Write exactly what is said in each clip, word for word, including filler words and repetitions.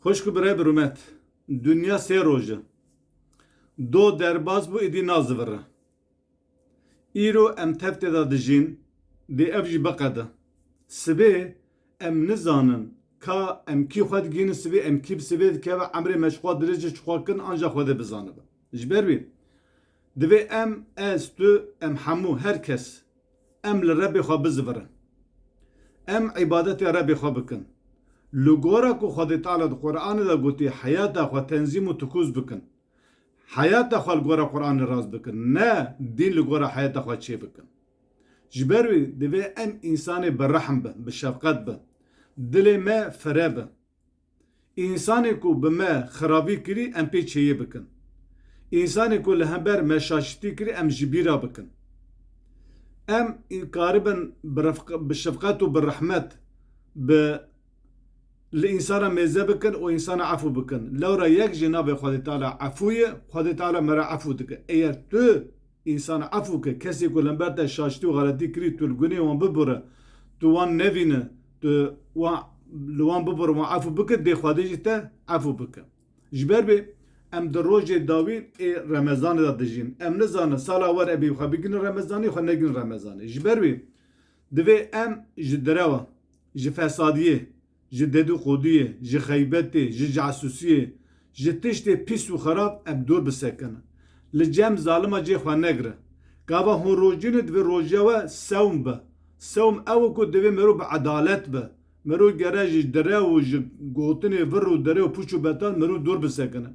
Xwişk û birayê bi rûmet, dinya sê roj e. Do derbas bû, êdî nazivire. Îro em tev tê de dijîn, dê ev jî biqede. Sibê em nizanin ka em kî xwe digihînin sibê, em kî bi sibê dikeve, emrê me ji xwe dirêj e, ji xwe kin, anca Xwedê bizanibe. Ji ber wî divê em, ez, tu, em hemû, her kes, em li Rebbê xwe bizivirin. Em îbadetê Rebbê xwe bikin. Li gora ku Xwedê Teala di Qur'anê de gotî, heyata xwe tenzîm û tikûz bikin. Heyata xwe li gora Qur'anê rast bikin. Ne dîn li gora heyata xwe çê bikin. Ji ber wî divê em însanê bi rehm bin, bi şefqet bin. Dilê me fire be. Însanê ku bi me xiravî kirî, em pê çêyê bikin. Însanê ku li hember me şaşitî kirî, em ji bîra bikin. Em karibin bi refq-, bi şefqet û bi rehmet, bi, li însana mêze bikin û însana efû bikin. Lewra yek jî navê Xwedê Teala efû ye, Xwedê Teala me re efû dike. Eger tu însana efû ke, kesê ku li hember te şaştî û xeletî kirî, tu li gunê wan bibûre, tu wan nevîne, tu wan, li wan bibûre, wan efû bike, dê Xwedê jî te efû bike. Ji ber vê em di rojê dawîn ê Remezanê de dijîn. Em nizanin sala wer em ê xwe bigihînin Remezanê, xwe negihînin Remezanê. Ji ber wê divê em ji derewa, ji fesadiyê, ji dedûqodiyê, ji xeybetê, ji casûsiyê, ji tiştê pîs û xerab em dûr bisekinin. Li cem zalima cê xwe negire. Gava hûn rojînin divê rojiya we sewm be. Sewm ew e ku divê mero bi edalet be. Mero gere ji derew û ji gotinê vir û derê û pûç û betal mero dûr bisekine.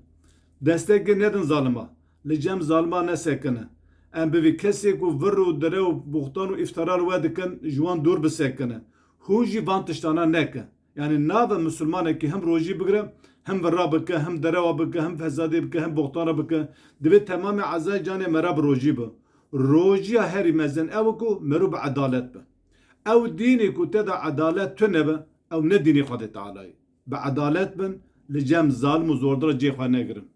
Destekê nedin zalima. Li cem zalima nesekine. Em bi vî kesê ku vir û derew û buxtan û îftira li we dikin, ji wan dûr bisekine. Hûn jî van tiştana neke. Yanî nabe misilmanekî hem rojî bigire, hem vira bike, hem derewa bike, hem fesadê bike, hem buxtana bike. Divê temamê ezayê canê me re bi rojî be. Rojiya herî mezin ew e ku mero bi edalet be. Ew dînê ku te de edalet tune be, ew ne dînê Xwedê Teala ye. Bi edalet bin, li cem zalim û zordara cê xwe negirin.